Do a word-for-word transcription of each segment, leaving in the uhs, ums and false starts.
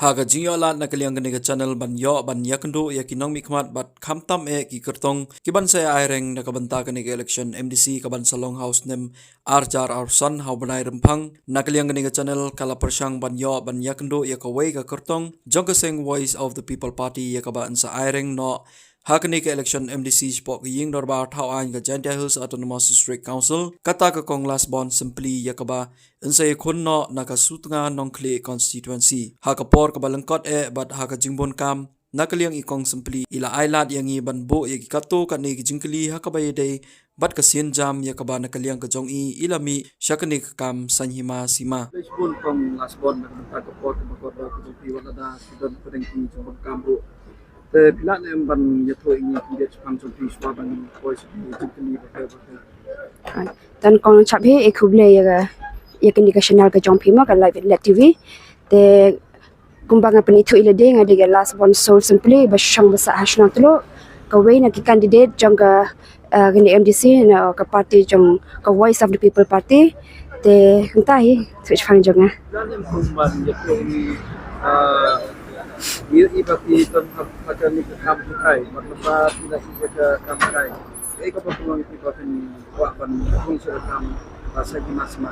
Ha ka jingïoh lad na ka liang kane ka channel ban ïoh ban ïakynduh ïa ki nongmihkhmat bad khamtam eh ki kyrtong ki ban sa ïa aireng na ka bynta kane ka election M D C ka ban sa long ha u snem ar hajar arphew san ha u bnai Rymphang. Na ka liang kane ka channel ka la pyrshang ban ïoh ban ïakynduh ïa kawei ka kyrtong jong ka seng Voice of the People Party ïa kaba yn sa aireng noh ha kane ka election M D C shapoh ka ïing dorbar thaw aiñ ka Jaintia Hills Autonomous District Council, kata ka Kong Lasbon Sympli ïa kaba yn sa ïakhun noh na ka Sutnga Nongkhlieh constituency. Ha ka por kaba lyngkot eh bad ha ka jingbun kam na ka liang i Kong Sympli i la ai lad ïa ngi ban buh ïa ki katto katne ki jingkylli ha kaba ïadei bad ka sienjam ïa kaba na ka liang ka jong i i la mih sha kane ka kam saiñ hima sima. Leit bun Kong Lasbon na ka bynta ka por kaba kordor ka jong phi wat lada ki don pdeng ki jingbun kam ruh. Te phi lah ne em ban ïathuh ïa ngi khyndiat shaphang jong phi shuwa ban poi sha ki jingkylli bapher bapher. Te nyngkong shaphrang hi, eh, khublei ïa ka, ïa kane ka channel ka jong phi mo, ka Live Lad T V. Te kumba nga pynithuh ïa lade, nga dei ka Lasbon Soul Sympli ba shong ba sah ha shnong Tluh, kawei na ki candidate jong ka, eh, kane M D C na ka party jong ka Voice of the People Party. Te kumta hi, thuh shaphang jong nga. Phi lah ne em ban ïathuh ïa ngi, ah, ïa i ba phi don ha, ha kane ka kam hikai, mutलब ba phi la ïa ka kam hikai. Kaei kaba pynlong ïa phi ba phin kwah ban rung sha ka kam, ah, saiñ hima sima?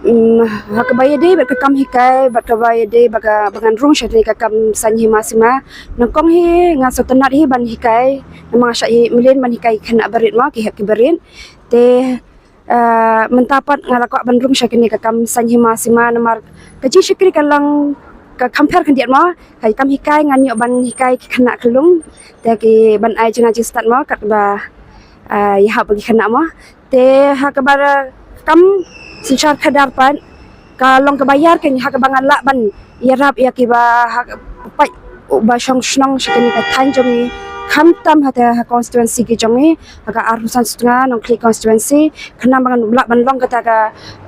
Hmm, ha kaba ïadei bad ka kam hikai, bad kaba ïadei bad ka ba ngan rung sha kane ka kam saiñ hima sima. Nyngkong hi nga sngewtynnat hi ban hikai, namar nga shah ïa mlien ban hikai ki khynnah barit mo, ki hep ki barit. Te, ah, mynta pat nga la kwah ban rung sha kane ka kam saiñ hima sima namar ka jingshakri ka long ka kham pher khyndiat mo, ka kam hikai ngan ïoh ban hikai ki khynnah khyllung, te ki ban ai jingstad mo, katba, ah, ïahap bad ki khynnah mo. Te ha kaba kam synshar khadar pat ka long kaba ïar kein ha kaba nga lah ban ïarap ïa kiba ha, paid uba shong shnong sha kane ka thaiñ jong ngi, khamtam ha ka constituency ka jong ngi, ha ka arphew san Sutnga Nongkhlieh constituency, khnang ba ngan lah ban long kata ka,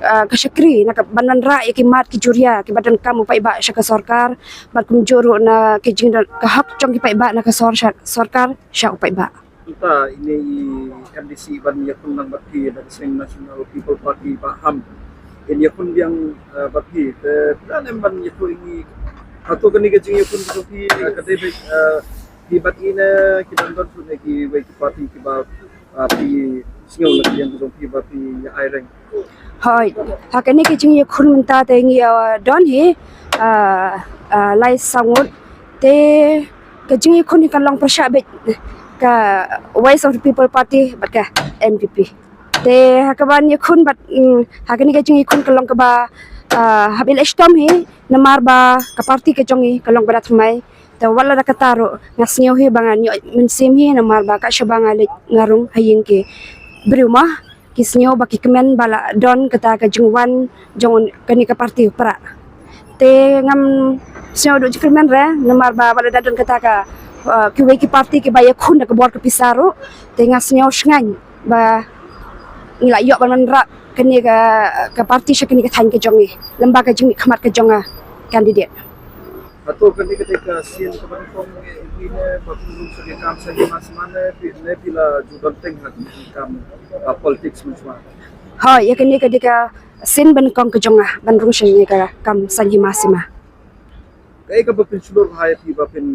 ah, ka shakri na ka ban wanrah ïa ki mat ki juria kiba donkam u paidbah sha ka sorkar, bad kumjuh ruh na ki jingdon ka hok jong ki paidbah na ka sor-, sha-, sorkar sha u paidbah. Mynta ine i M D C ban ïakhun lang bad phi na ka seng National People Party, Bah Ham, in ïakhun biang, eh, bad phi. Te phi lah ne em ban ïathuh ïa ngi, hato kane ka jingïakhun ka jong phi, eh, ka dei beit, eh, phi bad i ne ki don don shuh ne kiwei ki party kiba, eh, phi sngew na ka liang ka jong phi ba phi ïa aireng? Hooid, ha kane ka jingïakhun mynta te ngi, ah, don hi, ah, ah, lai saw ngut. Te ka jingïakhun hi kan long pyrshah beit ka Voice of the People Party bad ka N P P. Te ha kaban ïakhun bad, mm, ha kane ka jingïakhun ka long kaba, ah, hap ïaleh shitom hi namar ba ka party ka jong ngi ka long kaba da thymmai. Te wat la da kata ruh nga sngew hi ba ngan ïoh mynsiem hi namar ba ka shaba nga leit nga rung ha ïing ki briew mo, ki sngew ba ki kmen ba la don kata ka jingwan jong kane ka party u Prah. Te ngam sngew duh jingkyrmen re namar ba wat la da don kata ka, uh, kiwei ki party kiba ïakhun da ka bor ka pisa ruh. Te nga sngew shngaiñ ba ngi la ïoh ban wanrah kane ka, ka party sha kane ka thaiñ ka jong ngi lyngba ka jingmihkhmat ka jong nga candidate. Hato kane ka dei ka sien kaba nyngkong ïa phi ne ba phi rung sha ka kam saiñ hima sima ne phi, ne phi la ju don teng ha ka kam, ah, politics mynshuwa? Hooid, ïa kane ka dei ka sien ba nyngkong ka jong nga ban rung sha kane ka kam saiñ hima sima. Kaei kaba pynshlur ha ïa phi ba phin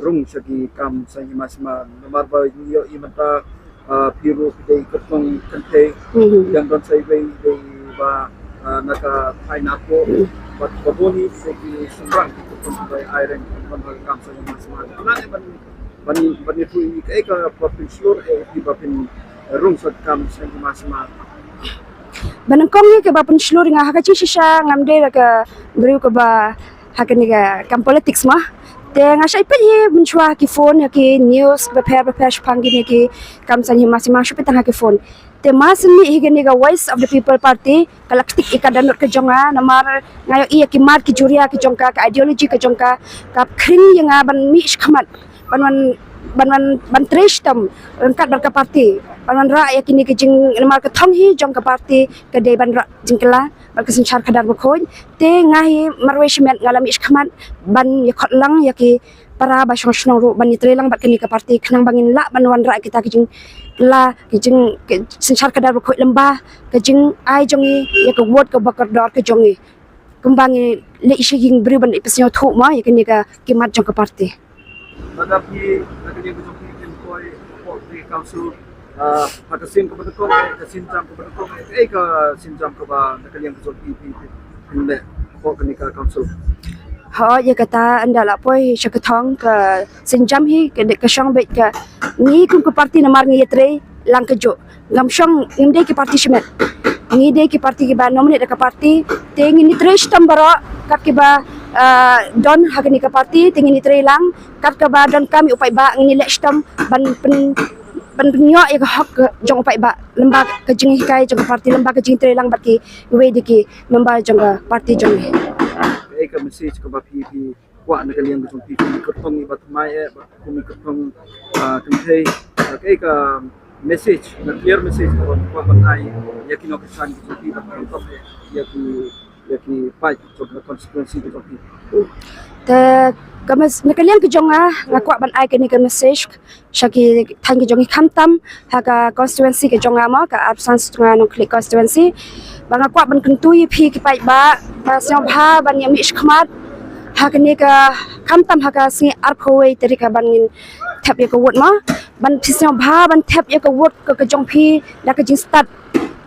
rung sha ki kam saiñ hima sima namar ba ngi ïohi mynta, ah, phi ruh phi dei kyrtong kynthei, mhm, ïa don sa iwei i dei ba, ah, na ka thaiñ Narpuh, mhm, bad ba bun hi phi dei ki shynrang ki kyrtong kiba ïa aireng ban ha ka kam saiñ hima sima. Phi lah ne em ban, ban, ban ïathuh ïa ngi kaei kaba pynshlur ïa phi ba phin rung sha ka kam saiñ hima sima? Ba nyngkong hi kaba pynshlur ïa nga ha ka jingshisha ngam dei la ka briew kaba ha kane ka kam politics mo. Te nga shait peit hi mynshuwa ha ki phone, ha ki news bapher bapher shaphang kine ki kam saiñ hima sima, shu peit tang ha ki phone. Te ma shen mih hi kane ka Voice of the People Party ka la ktik ïa ka dohnud ka jong nga namar nga ïohi ïa ki mat ki juria ki jong ka, ka ideology ka jong ka, ka khring ïa nga ban mih shakhmat ban wan, ban wan, ban trei shitom ryngkat bad ka party ban wanrah ïa kine ki jing, namar ka thong hi jong ka party ka dei ban rah jingkylla bad ka synshar khadar bakhuid. Te nga hi marwei shimet nga la mih shakhmat ban ïakhot lang ïa ki para ba shong shnong ruh ban ïatrei lang bad kane ka party khnang ba ngin lah ban wanrah kita ki jingkylla, ki jing, ki synshar khadar bakhuid lyngba ka jingai jong ngi ïa ka vote kaba kordor ka jong ngi. kumba ngi leh sha ïing briew ban ïa pynshong thuh mo ïa kane ka khmat jong ka party. Lada phi, lada phi jong phi phin poi hapoh ka council, ah, ha ka sien kaba nyngkong, ka sienjam kaba nyngkong, eh, ka sienjam kaba na ka liang ka jong phi phi phin leh hapoh kane ka council. Ho, ïa kata ynda la poi sha ka thong ka sienjam hi ka dei ka shong beit ka ngi kum ka party namar ngi ïatrei lang kajuh. Ngam shong ngim dei ki party shimet. Ngi dei ki party kiba nominate da ka party. Te ngin ïatrei shitom baroh kat kiba, ah, don ha kane ka party te ngin ïatrei lang kat kaba donkam ïa u paidbah ngin ïaleh shitom ban pyn ban pynïoh ïa ka hok jong u paidbah lyngba ka jinghikai jong ka party lyngba ka jingtrei lang bad kiwei de ki member jong ka party jong ngi. Kaei ka message kaba phi phi kwah na ka liang ka jong phi, phi kyrtong iba thymmai eh, ba kum kyrtong, ah, kynthei, ah, kaei ka message, ka clear message kaba phi kwah ban ai ïa ki nongkyrshan ki jong phi, ba kyrtong eh ïa ki, ïa ki paid jong ka constituency ka jong phi. Te ka mes-, na ka liang ka jong nga, nga kwah ban ai kane ka message sha ki thaiñ ki jong ngi khamtam ha ka constituency ka jong nga mo, ka Arphew San Sutnga Nongkhlieh constituency. Ba nga kwah ban kyntu ïa phi ki paidbah ba sngewbha ban ïa mih shakhmat ha kane ka khamtam ha ka sngi arphew wei tarik ha ban ngin thep ïa ka vote mo. Ban phi sngewbha ban thep ïa ka vote ka, ka jong phi da ka jingstad,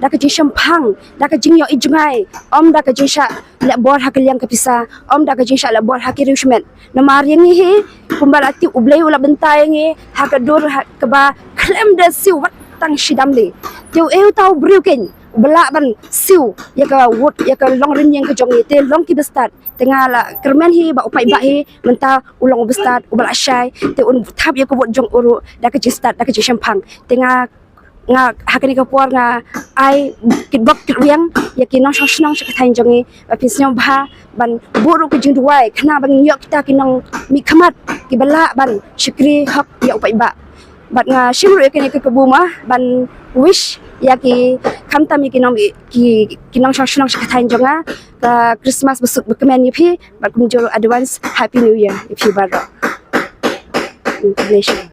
da ka jingshemphang, da ka jingïohi jngai, ym da ka jingshah leh bor ha ka liang ka pisa, ym da ka jingshah leh bor ha ki riew shimet. Namar ïa ngi hi kumba la tip U Blei u la bynta ïa ngi ha ka dur ha kaba khlem da siew wat tang shi dam lei. Te uei uta u briew keiñ uba lah ban siew ïa ka vote, ïa ka long rynïeng ka jong ngi, te long kiba stad. Te nga la kyrmen hi ba u paidbah hi mynta u long uba stad, uba la shai, te un thap ïa ka vote jong u ruh da ka jingstad, da ka jingshemphang. Te nga, nga ha kane ka por nga ai kitbok kitrwiang ïa ki nongshong shnong sha ka thaiñ jong ngi ba phin sngewbha ban buh ruh ka jingduwai khnang ba ngin ïoh kita ki nongmihkhmat kiba lah ban shakri hok ïa u paidbah. Bad nga shim ruh ïa kane ka kabu mo ban wish ïa ki khamtam ïa ki nong, ki, ki nongshong shnong sha ka thaiñ jong nga ka Christmas ba suk ba kmen ïa phi bad kumjuh ruh advance Happy New Year ïa phi baroh. Congratulations.